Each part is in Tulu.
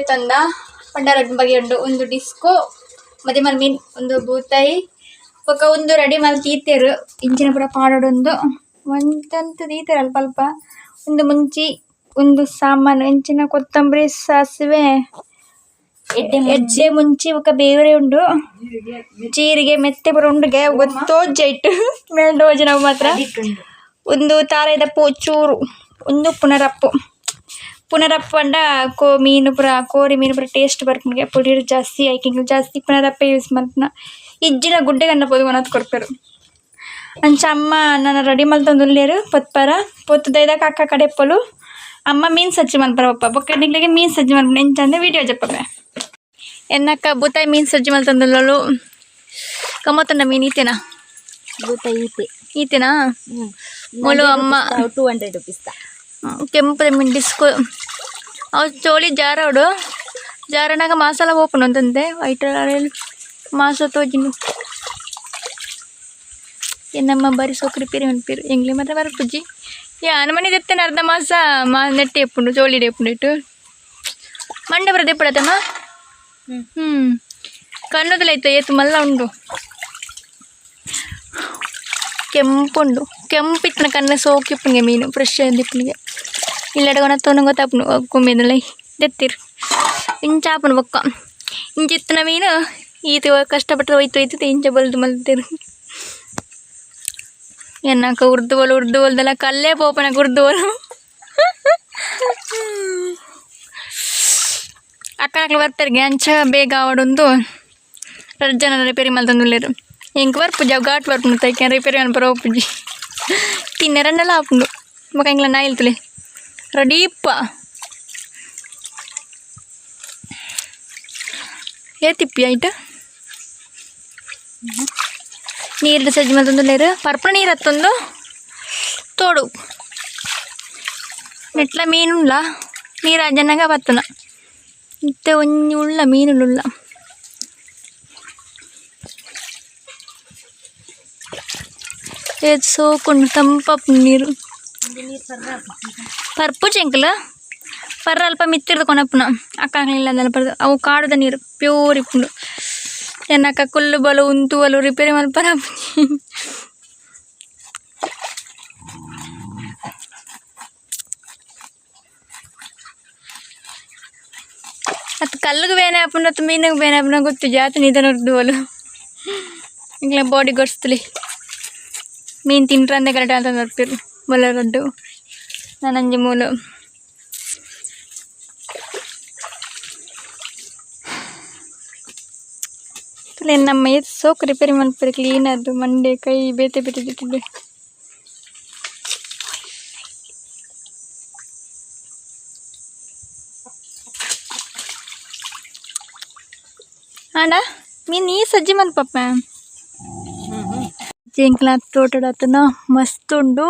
ದೆತ್ತೊಂದ ಪಂಡ ರಡ್ಡ್ ಬಗೆ ಉಂಡು. ಉಂದು ಡಿಸ್ಕೋ ಮದಿಮಲ್ ಮೀನ್ ಉಂದು ಬೂತಾಯಿ ಬೊಕ ಉಂದು ರೆಡಿ ಮಲ್ತ್ ದೀತೆರ್ ಇಂಚಿನ ಪೂರ ಪಾಡೊಡುಂದು ಒಂತೊಂತು ದೀತೆರ್ ಅಲ್ಪ ಅಲ್ಪ. ಉಂದು ಮುಂಚಿ ಉಂದು ಸಾಮಾನ್ ಇಂಚಿನ ಕೊತ್ತಂಬರಿ ಸಾಸಿವೆ ಎಡ್ಡೆ ಮುಂಚಿ ಬೊಕ ಬೇರೆ ಉಂಡು. ಜೀರಿಗೆ ಮೆತ್ತೆ ಪೂರ ಉಂಡುಗೆ ಗೊತ್ತೋಜ್ಜಿ ಐಟ್ ಮೇಲ್ಡ್ ತೋಜುನವು ಮಾತ್ರ. ಉಂದು ತಾರಾಯಿದ ಪೂ ಚೂರು ಉಂದು ಪುನರಪ್ಪು. ಪುನರಪ್ಪು ಪಂಡ ಕೋ ಮೀನು ಪೂರ ಕೋರಿ ಮೀನು ಪೂರ ಟೇಸ್ಟ್ ಬರ್ಪುಂಡುಗೆ ಪುಡಿಡ್ ಜಾಸ್ತಿ ಐಕ್ ಎಂಕುಲು ಜಾಸ್ತಿ ಪುನರಪ್ಪೆ ಯೂಸ್ ಮನ್ಪುನ. ಇಜ್ಜಿಡ ಗುಡ್ಡೆ ಕಂಡ ಪೋದು ಕೊನತ್ ಕೊರ್ಪೆರ್. ಅಂಚ ಅಮ್ಮ ನನ ರೆಡಿ ಮಲ್ತೊಂದುಲ್ಲೆರ್ ಪೊತ್ಪರ ಪೊತ್ತುದ ಐದಕ್ ಅಕ್ಕ ಕಡೆಪೊಲು ಅಮ್ಮ ಮೀನ್ ಸಜ್ಜಿ ಮನ್ಪರ ಪೋಪ ಬೊಕ್ಕ ನಿಕ್ಲೆಗ್ ಮೀನ್ ಸಜ್ಜಿ ಮನ್ಪುನ ಎಂಚ ವಿಡಿಯೋ ಜಪ್ಪಪೆ. ಎನ್ನಕ್ಕ ಬೂತಾಯಿ ಮೀನ್ ಸಜ್ಜಿ ಮಲ್ತೊಂದುಲ್ಲೊಲು. ಗಮ್ಮತ್ತುಂಡ ಮೀನ್ ಈತೆನಾ? ಬೂತಾಯಿ ಈತೆ. ಈತೆನಾ? ಮುಲು ಅಮ್ಮ. 200 ರುಪೀಸ್. ಕೆಂಪು ಮೀನ್ ಡಿಸ್ಕೋ ಅವು ಚೋಳಿ ಜಾರವಡು ಜಾರನಾಗ ಮಸಾಲ ಪೋಪುಂಡು ಅಂತಂತೆ ವೈಟ್ ಮಾಸ ತೋಜಿಂಡು. ಎನ್ನಮ್ಮ ಬಾರಿ ಸೋಕು ರಿಪೇರಿ ಮನ್ಪೆರ್ ಎಂಕ್ಲೆ ಮಾತ್ರ ಬರ್ಪುಜಿ. ಯಾನ್ ಮನೆ ದೆತ್ತೇನೆ ಅರ್ಧ ಮಾಸ ಮಾ ನೆಟ್ಟಿ ಎಪ್ಪುಂಡು ಚೋಳಿಡ್ ಎಪ್ಪುಂಡು ಇಟ್ಟು ಮಂಡೆ ಬರ ದೆಪ್ಪಡತಮ್ಮ. ಹ್ಞೂ ಕಣ್ಣುದಲ ಇತ್ತು ಏತು ಮಲ್ಲ ಉಂಡು ಕೆಂಪುಂಡು ಕೆಂಪಿತ್ತಿನ ಕಣ್ಣು ಸೋಕಿಪ್ಪುಂಗೆ ಮೀನು ಫ್ರೆಶ್ ದಿಪ್ಪುನಿಗೆ ಇಲ್ಲಡೆ ಕೊನತ್ತೊಂದು ಗೊತ್ತಾಪುಂಡು ಕುಮ್ಮೆದಲೈ ದೆತ್ತಿರು ಇಂಚ ಆಪುಂಡು ಬೊಕ್ಕ ಇಂಚಿತ್ತಿನ ಮೀನು ಈತ್ ಕಷ್ಟಪಟ್ಟು ಒಯ್ತು ಒಯ್ತು ಇಂಚ ಬಲ್ದು ಮಲ್ತೆರ್. ಎನ್ನಕ ಉರ್ದು ಬೋಲು ಉರ್ದು ಬೋಲ್ದಲ್ಲ ಕಲ್ಲೇ ಪೋಪನ ಉರ್ದು ಬೋಲು. ಅಕ್ಕನಕ್ಲು ಬರ್ಪೆರ್ಗೆ ಅಂಚ ಬೇಗ ಆವಡೊಂದು ರಡ್ಡ್ ಜನ ರಿಪೇರಿ ಮಲ್ತೊಂದುಲ್ಲೆರ್ ಎಂಕ್ ಬರ್ಪುಜಿ ಅವು ಘಾಟ್ ಬರ್ಪುಂಡು ತೈಕೆ ರಿಪೇರಿ ಮನ್ಪರ ಪೋಪುಜಿ ತಿನ್ನೆರಂಡಲ ಆಪುಂಡು ಬೊಕ ಎಂಕ್ಲ ನಾಯಿಲ್ ತೂಲೆ ರೆಡಿ ಇಪ್ಪ ಏತಿಪ್ಪಿ ಐಟ್ ನೀರ್ಡ್ ಸಜ್ಜಿ ಮಲ್ತೊಂದುಲ್ಲೆರ್ ಪರ್ಪುನ ನೀರು ಅತ್ತೊಂದು ತೋಡು ನೆಟ್ಲ ಮೀನುಲ್ಲ ನೀರು ಆಜನಗ ಬತ್ತುನ ಇತ್ತೆ ಒಂಜಿ ಉಳ್ಳ ಮೀನುಲುಲ್ಲ. ಏತ್ ಸೋಕುಂಡು ತಂಪಾಪುಂಡು ನೀರು. ಪರ್ಪುಜಿ ಎಂಕುಲು ಪರ್ರ ಅಲ್ಪ ಮಿತ್ತಿರ್ದ್ ಕೊನಪುನ ಅಕ್ಕ ಇಲ್ಲದಲ್ಲ ಪರ್ದು ಅವು ಕಾಡುದ ನೀರು ಪ್ಯೂರ್ ಇಪ್ಪುಂಡು. ಎನ್ನಕ್ಕ ಕುಲ್ಲು ಬಲು ಉಂತುವಲು ರಿಪೇರಿ ಮನ್ಪರ ಆಪುಜಿ. ಅತ್ ಕಲ್ಲುಗ್ ಬೇನೆ ಆಪುಂಡು ಅತ್ ಮೀನುಗ್ ಬೇನೆ ಆಪುಂಡ ಗೊತ್ತುಜಿ ಆತ್ ನಿಧಾನ ಉರ್ದುವಲು ಎಂಕ್ಲೆ ಬಾಡಿ ಗಾರ್ಡ್ಸ್ ತೂಲೆ ಮೀನು ತಿಂಡ್ರಂದೆ ಗಲಾಟೆ ಮಲ್ತೊಂದು ಬರ್ಪೆರ್ ಬೊಲ್ಲ ರಡ್ಡು ನನೊಂಜಿ ಮೂಲು. ತೂಲೆ ನಮ್ಮ ಏತ್ ಸೋಕು ರಿಪೇರಿ ಮನ್ಪೆರ್ ಕ್ಲೀನ್ ಆದ್ ಮಂಡೆ ಕೈ ಬೇತೆ ಬೇತೆ ದಿಕ್ಕ್‌ಡ್. ಆಂಡ ಮೀನ್ ಈ ಸಜ್ಜಿ ಮನ್ಪಪ್ಪೆ ಎಂಕ್ಲ ತೋಟಡ್ ಅತುನ ಮಸ್ತ್ ಉಂಡು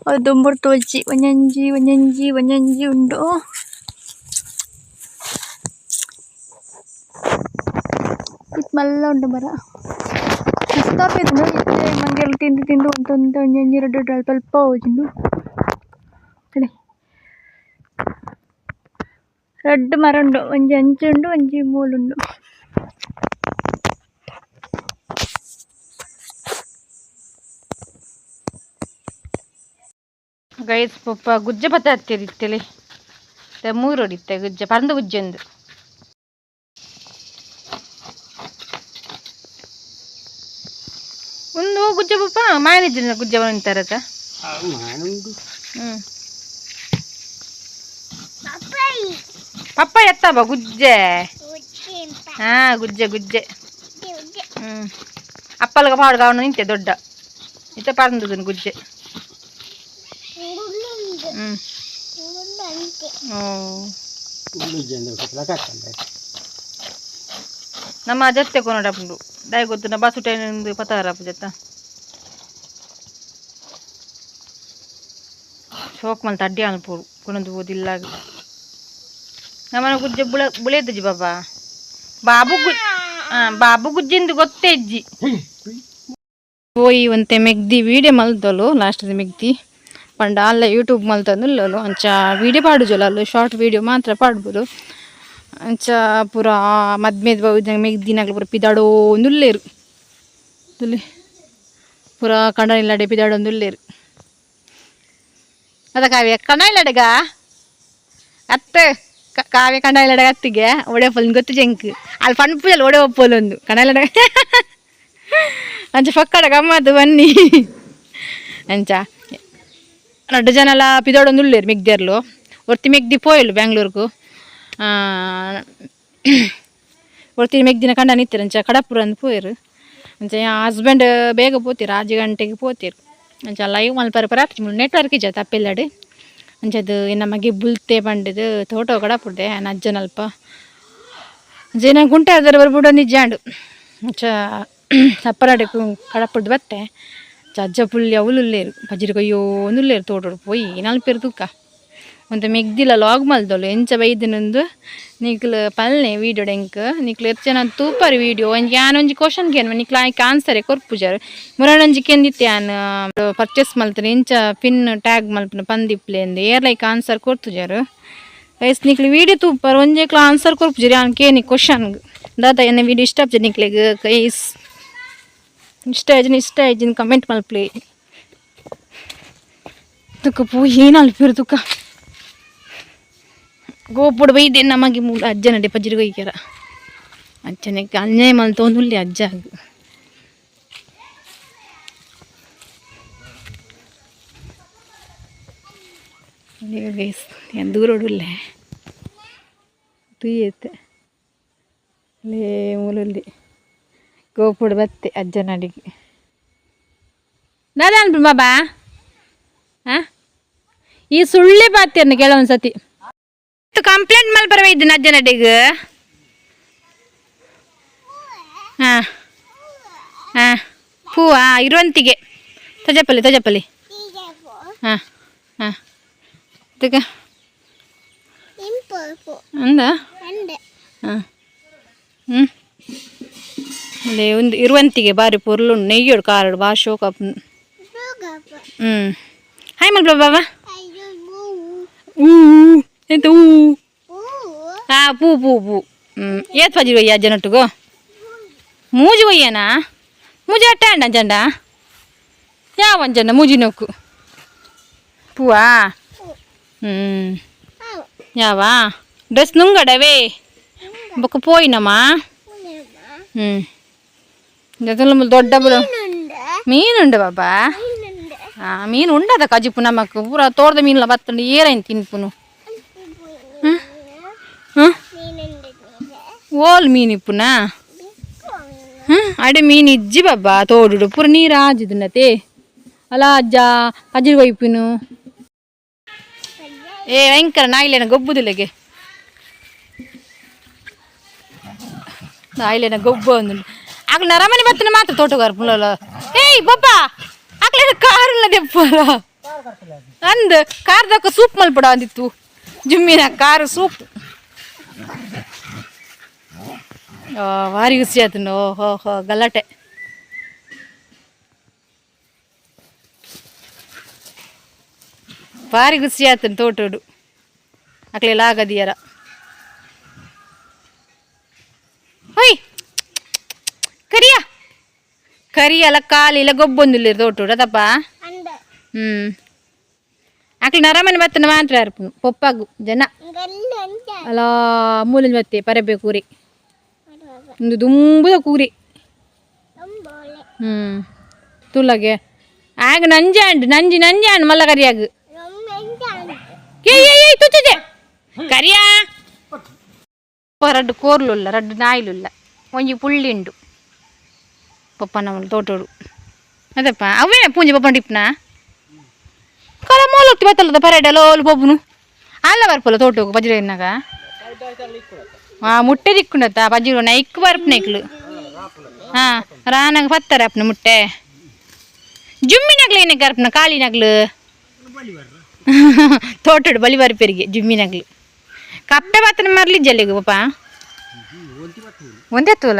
ಅವು ದುಂಬುಡು ತೋಜಿ ಒಂಜೊಂಜಿ ಒಂಜೊಂಜಿ ಒಂಜೊಂಜಿ ಉಂಡು. ಇತ್ ಮಲ್ಲ ಉಂಡು ಮರ ಮಸ್ತ್ ಆಪೆದುಂಡು ಇತ್ತೆ ಮಂಗೆಲ್ ತಿಂದು ತಿಂದು ಒಂತೆ ಒಂತೆ ಒಂಜೊಂಜಿ ರಡ್ಡ್ ರಡ್ಡ್ ಅಲ್ಪ ಅಲ್ಪ ತೋಜುಂಡು ತೂಲೆ ರಡ್ಡ್ ಮರ ಉಂಡು ಒಂಜಿ ಅಂಚ ಉಂಡು ಒಂಜಿ ಮೂಲು ಉಂಡು. ಗೈಸ್ ಪೊಪ್ಪ ಗುಜ್ಜೆ ಪತ್ತ ಹತ್ತಿರ ಇತ್ತಲೆ ಮೂರೊಡಿತ್ತೆ ಗುಜ್ಜೆ ಪರಂದು ಗುಜ್ಜೆ ಒಂದು ಒಂದು ಗುಜ್ಜೆ ಪಪ್ಪ ಮಾಯನಿಜ್ಜಿನ ಗುಜ್ಜೆ ನಿಂತಾರತ. ಹ್ಞೂ ಪಪ್ಪ ಎತ್ತಬ ಗುಜ್ಜೆ. ಹಾ ಗುಜ್ಜೆ ಗುಜ್ಜೆ. ಹ್ಞೂ ಅಪ್ಪಲ್ಗ ಪಾಡ್ಗ ಅವನು ನಿಂತೆ ದೊಡ್ಡ ಇತ್ತೆ ಪರಂದು ಗುಜ್ಜೆ. ಹ್ಞೂ ಓ ನಮ್ಮ ಜತ್ತೆ ಕೊನಡಪುಂಡು ದಾಯ ಗೊತ್ತುಂಡ ಬಸ್ಸು ಟೈನ್ ಪತಾರಪ್ಪು ಜತ್ತ ಶೋಕ್ ಮಲ್ತ ಅಡ್ಡಿ ಅನ್ಪೋಡು ಕೊನೊಂದು ಓದಿಲ್ಲ ನಮ್ಮನ ಗುಜ್ಜೆ ಬುಳೆ ಬುಳೆದಿಜ್ಜಿ ಬಾಬಾ ಬಾಬು ಗು ಬಾಬು ಗುಜ್ಜಿಂದು ಗೊತ್ತೇ ಇಜ್ಜಿ ಪೋಯಿ ಒಂತೆ ಮೆಗ್ದಿ ವೀಡಿಯೋ ಮಲ್ದೊಲು ಲಾಸ್ಟ್ ಮೆಗ್ದಿ ಪಂಡ ಅಲ್ಲ ಯೂಟ್ಯೂಬ್ ಮಲ್ತಂದುಲ್ಲಲು ಅಂಚ ವೀಡಿಯೋ ಪಾಡುಜೊಲು ಅಲ್ಲು ಶಾರ್ಟ್ ವೀಡಿಯೋ ಮಾತ್ರ ಪಾಡ್ಬೋದು. ಅಂಚ ಪೂರ ಮದ್ಮೆದ ಮೆಗ್ದಿನಕ್ಲು ಪೂರ ಪಿದಾಡೋಂದುಲ್ಲೆರ್ ತುಲೆ ಪೂರ ಕಂಡನಿಲ್ಲಡೆ ಪಿದಾಡೊಂದುಲ್ಲೆರ್ ಅದ ಕಾವ್ಯ ಕಣ ಇಲ್ಲಡೆಗ ಅತ್ತೆ ಕಾವ್ಯ ಕಂಡ ಇಲ್ಲಡೆ ಅತ್ತಿಗೆ ಒಡೆ ಪೊಲ್ ಗೊತ್ತು ಜಂಕ್ ಅಲ್ಲಿ ಫನ್ ಪೂಜಲ್ ಒಡೆ ಒಪ್ಪೊಲೊಂದು ಕಣ ಇಲ್ಲಡೆ ಅಂಚ ಪಕ್ಕಡ ಗಮ್ಮತ್ತು ಬನ್ನಿ ಅಂಚ ರಡ್ಡು ಜನಲ ಪಿದೋಡೊಂದುಲ್ಲೆರ್ ಮೆಗ್ದಿಯರ್ಲು ಒರ್ತಿ ಮೆಗ್ದಿ ಪೋಯಲು ಬ್ಯಾಂಗ್ಳೂರ್ಗು ಒರ್ತಿ ಮೆಗ್ದಿನ ಕಂಡ ನಿತ್ತೆರ್ ಅಂಚ ಕಡಪುರ ಅಂದ್ ಪೋಯೆರ್ ಅಂಚ ಹಸ್ಬೆಂಡ್ ಬೇಗ ಪೋತೀರ್ 6 ಗಂಟೆಗೆ ಪೋತೀರ್ ಅಂಚ ಲೈವ್ ಮಲ್ಪರೆ ಪರ ನೆಟ್ವರ್ಕ್ ಇಜ್ಜ ತಪ್ಪಿಲ್ಲಡ್ ಅಂಚದು ಎನ್ನ ಮಗೆ ಬುಲ್ತೆ ಪಂಡುದು ತೋಟ ಕಡಪುಡ್ದೆ ಅಜ್ಜನಲ್ಪ ಅಂಚ ಎನ್ನ ಗುಂಟೆ ಅದರ ಬರ್ಬುಡ ನಿಜಾಂಡು ಅಂಚ ಸಪ್ಪರಾಡೆ ಕಡಪುಡ್ದು ಬತ್ತೆ ಅಜ್ಜ ಪುಲ್ಲಿ ಅವುಲುಲ್ಲೇರು ಪಜಿರ್ ಕೊಯ್ಯೋಂದುಲ್ಲೇರು ತೋಟೊಡು ಪೋಯಿ ನಲ್ಪೇರು ತೂಕ ಒಂತೆ ಮೆಗ್ದಿಲ ಲಾಗ್ ಮಲ್ದೊಲು ಎಂಚ ಬೈದಿನಂದು ನಿಕ್ಲು ಪಲ್ನೆ ವೀಡಿಯೋ ಎಂಕ್ ನಿಕ್ಲು ಎಚ್ಚನ ತೂಪರ್ ವೀಡಿಯೋ ಒಂಜಿ ಯಾನ್ ಒಂಜಿ ಕ್ವಶನ್ ಕೇನ್ ನಿಕ್ಲು ಆಯ್ಕೆ ಆನ್ಸರೇ ಕೊರ್ಪುಜಾರ್ ಮುರಣೊಂಜಿ ಕೆಂದಿತ್ತೆ ಯಾನ್ ಪರ್ಚೇಸ್ ಮಲ್ತನೆ ಎಂಚ ಪಿನ್ ಟ್ಯಾಗ್ ಮಲ್ಪುನ ಪಂದಿಪ್ಲೆ ಏರ್ ಲೈಕ್ ಆನ್ಸರ್ ಕೊರ್ತುಜಾರ್ ಗೈಸ್ ನಿಕ್ಲು ವೀಡಿಯೋ ತೂಪರ್ ಒಂಜೆಕ್ಲ ಆನ್ಸರ್ ಕೊರ್ಪುಜಾರ್ ಯಾನ್ ಕೇನಿ ಕ್ವಶನ್ ದಾದ ಎನ್ನ ವೀಡಿಯೋ ಇಷ್ಟ ಆಪ್ಜ ನಿಕ್ಲೆಗ್ ಗೈಸ್ ಇಷ್ಟ ಆಯ್ಜಿನ ಇಷ್ಟ ಆಯ್ಜಿನ ಕಮೆಂಟ್ ಮಲ್ಪಲೆ ತುಕ್ಕ ಪೂ ಏನು ಅಲ್ಪಿರು ತುಕ್ಕ ಗೋಪುಡು ಬೈದೆ ನಮಗೆ ಮೂಲ ಅಜ್ಜನಡೆ ಪಜಿರು ಕೊಯ್ಕ್ಯಾರ ಅಜ್ಜನಕ್ಕೆ ಅನ್ಯಾಯ ಮಲ್ತೊಂದುಲ್ಲೆ ಅಜ್ಜ ಗೈಸ್ ದೂರೋಡುಲ್ಲೆ ತುಯ್ಯತ್ತೆ ಅಲ್ಲೇ ಮೂಲುಲ್ಲಿ ಗೋಪುಡು ಬತ್ತೆ ಅಜ್ಜನಡಿಗೆ ದಾದ ಅನ್ಪು ಬಾಬಾ ಹಾಂ ಈ ಸುಳ್ಳೆ ಬಾತಿಯನ್ನ ಕೆಲವೊಂದು ಸತಿ ಕಂಪ್ಲೇಂಟ್ ಮಲ್ಪರ ಇದ್ದೀನಿ ಅಜ್ಜನಡಿಗೆ ಹಾಂ ಹಾಂ ಹೂವಾ ಇರುವಂತಿಗೆ ತಜಪಲ್ಲಿ ತಜಪಲ್ಲಿ ಹಾಂ ಹಾಂ ಅದಕ್ಕೆ ಅಂದ ಹಾಂ ಹ್ಞೂ ಅಲ್ಲೇ ಒಂದು ಇರುವಂತಿಗೆ ಬಾರಿ ಪೊರ್ಲು ನೆಯ್ಯೋಡು ಕಾರಡು ಬಾ ಶೋಕ ಹ್ಞೂ ಹಾಯ್ ಮಲ್ಪ ಬಾಬಾ ಹೂ ಎಂತ ಹೂ ಹಾಂ ಪೂ ಪೂ ಪೂ ಹ್ಞೂ ಏತ್ ಪಜಿರು ಒಯ್ಯ ಅಜ್ಜನೊಟ್ಟಿಗು ಮೂಜಿ ಒಯ್ಯನಾ ಮೂಜಿ ಅಟ್ಟ ಅಂಡ ಅಂಜಂಡ ಯಾವ ಅಂಜಂಡ ಮೂಜಿ ನೊಕ್ಕು ಪೂವಾ ಹ್ಞೂ ಯಾವ ಡ್ರೆಸ್ ನುಂಗಡವೇ ಬೊಕ್ಕ ಪೋಯಿನಮ್ಮ ಹ್ಞೂ ದೊಡ್ಡ ಬಿಡು ಮೀನುಂಡು ಬಾಬಾ ಮೀನು ಉಂಡದ ಕಜಿಪು ನಮಕ್ ಪೂರ ತೋಟದ ಮೀನುಲ ಬತ್ತುಂಡು ಏರೈನ್ ತಿನ್ಪುನು ಹ್ಞೂ ಓಲ್ ಮೀನು ಇಪ್ಪುನಾ ಹ್ಞೂ ಅಡೆ ಮೀನು ಇಜ್ಜಿ ಬಾಬಾ ತೋಡುಡು ಪೂರ ನೀರು ಆಜಿದುನತೆ ಅಲ್ಲ ಅಜ್ಜ ಪಜಿರ್ ಕೊಯ್ಪಿನು ಏ ಭಯಂಕರ ನಾಯಿಲೇನ ಗೊಬ್ಬುದಿಲ್ಲಗೆ ನಾಯಿಲೇನ ಗೊಬ್ಬು ಒಂದು ಆಗ ನರಮನೆ ಬತ್ತನ ಮಾತ್ರ ತೋಟಗಾರ ಪುಲ್ಲ ಏಯ್ ಬಬ್ಬಾ ಆಕ್ಲೇನ ಕಾರುಲ್ಲ ದೆಪ್ಪರ ಅಂದ್ ಕಾರ್ದಕ್ಕ ಸೂಪ್ ಮಲ್ಪಡ ಅಂದಿತ್ತು ಜುಮ್ಮಿನ ಕಾರು ಸೂಪ್ ಭಾರಿ ಖುಷಿ ಆಯ್ತು ಓ ಹೋ ಹೋ ಗಲಾಟೆ ಭಾರಿ ಖುಷಿ ಆಯ್ತು ತೋಟೋಡು ಅಕ್ಲೆಲ್ಲ ಆಗದಿಯರ ಹೊಯ್ ಕರಿಯ ಕರಿಯಲ್ಲ ಕಾಲಿಲ್ಲ ಗೊಬ್ಬೊಂದಿಲ್ಲ ತೋಟೋಡು ಅದಪ್ಪ ಹ್ಞೂ ಅಕ್ಲೆ ನರಮನೆ ಬತ್ತನ ಮಾತ್ರ ಅರ್ಪುನು ಪೊಪ್ಪಾಗು ಜನ ಅಲ್ಲ ಮೂಲಿನ ಬತ್ತೆ ಪರಬೆ ಕೂರಿ ಒಂದು ದುಂಬುದ ಕೂರಿ ಹ್ಞೂ ತುಲಗೆ ಆಗ ನಂಜಾಂಡ್ ನಂಜಿ ನಂಜಾಂಡ್ ಮಲ್ಲ ಕರಿಯಾಗ ಏಯ್ ಏಯ್ ಏಯ್ ತುಚ್ಚೆ ಕರಿಯಾ ರಡ್ಡು ಕೋರ್ಲುಲ್ಲ ರಡ್ಡು ನಾಯಿಲುಲ್ಲ ಒಂಜಿ ಪುಳ್ಳಿಂಡು ಪಪ್ಪ ನಮ್ಮ ತೋಟೋಡು ಅದಪ್ಪ ಅವೇ ಪೂಂಜೆ ಪಪ್ಪನ ಟಿಪ್ನ ಕಲ ಮೂಲೊತ್ತಿ ಬತ್ತಲ್ಲದ ಪರೇಡ್ ಲೋಲು ಪೊಪ್ಪುನು ಅಲ್ಲ ಬರ್ಪಲ್ಲ ತೋಟೋಗು ಪಜಿರ ಎನ್ನಾಗ ಮುಟ್ಟೆ ದಿಕ್ಕುಂಡತ್ತ ಪಜಿರು ನೈಕ್ ಬರ್ಪು ಹಾಂ ರಾನಾಗ ಪತ್ತಾರೆ ಅಪ್ಪನ ಮುಟ್ಟೆ ಜುಮ್ಮಿನಗ್ಲು ಏನಕ್ಕೆ ಅರ್ಪನ ಕಾಲಿನಗ್ಲು ತೋಟಡು ಬಲಿ ಬರ್ಪೆರಿಗೆ ಜುಮ್ಮಿನಗ್ಲು ಕಪ್ಪೆ ಬತ್ತನ ಮರ್ಲಿ ಜಲ್ಲಿಗು ಪಾಪ ಒಂದೇ ತೋಲ.